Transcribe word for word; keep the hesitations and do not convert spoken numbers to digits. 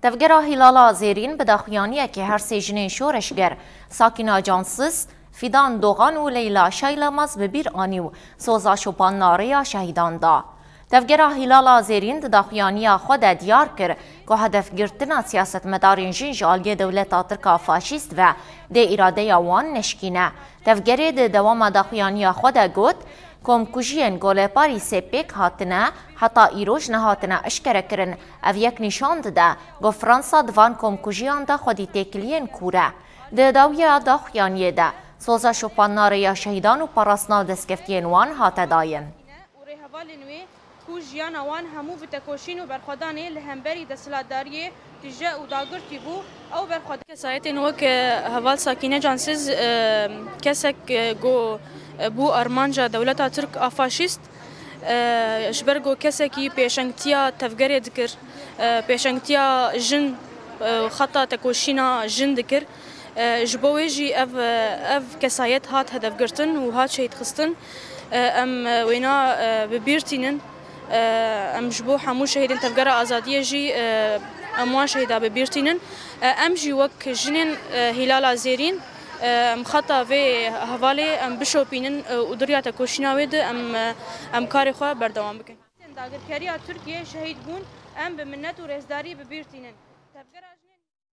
Tevgera Hîlala Zêrîn bi daxuyaniyekê her sê jinên şoreşger Sakîna Cansiz, Fîdan Dogan û Leyla Şaylamaz bi bîr anî û soza şopana rêya şehîdan da. Tevgera Hîlala Zêrîn di daxuyaniya xwe de diyar kir ku hedefgirtina siyasetmedarên jin ji aliyê dewleta Tirk a faşîst ve dê îradeya wan neşkîne. Tevgerê di dewama daxuyaniya xwe de got, komkujiyên ku li parî sê pêk hatine, heta îroj nehatine eşkerekirin. Ev yek nîşan dide ku Fransa di van komkujiyan de xwedî têkiliyên kûr e. Di dawiya daxuyaniyê de soza şopana rêya şehîdan û parastina destkeftiyên wan hate dayîn. Û rêhevalên wê ku jiyana wan hemû bi tekoşîn û berxwedanê li hemberî desthilatdariyê tije û dagirtî bû, ew berxwedan. Kesayetên wek, e, heval Sakîne Cansiz, e, kesek, e, ku, e, bû armanca dewleta Tirk a faşîst, e, ji ber ku kesekî pêşengtiya tevgerê dikir, e, pêşengtiya jin, e, xeta tekoşîna jin dikir. E, ji bo wê jî ev, e, ev kesayet hat hedefgirtin û hat şehîdxistin. E, em, e, wêna, e, bi bîr tînin. E, em ji bo hemû şehîdên Tevgera Azadiyê jî, e, em wan şehîda bi bîr tînin. E, em jî wek jinên, e, Hîlala Zêrîn, e, em xeta vê hevalê em bişopînin, e, û di riya tekoşîna wê de em, e, em karê xwe berdewam bikin. Dagirkeriya Tirkiyê şehîd bûn, em bi minnet û rêzdarî bi bîr tînin. Tevgera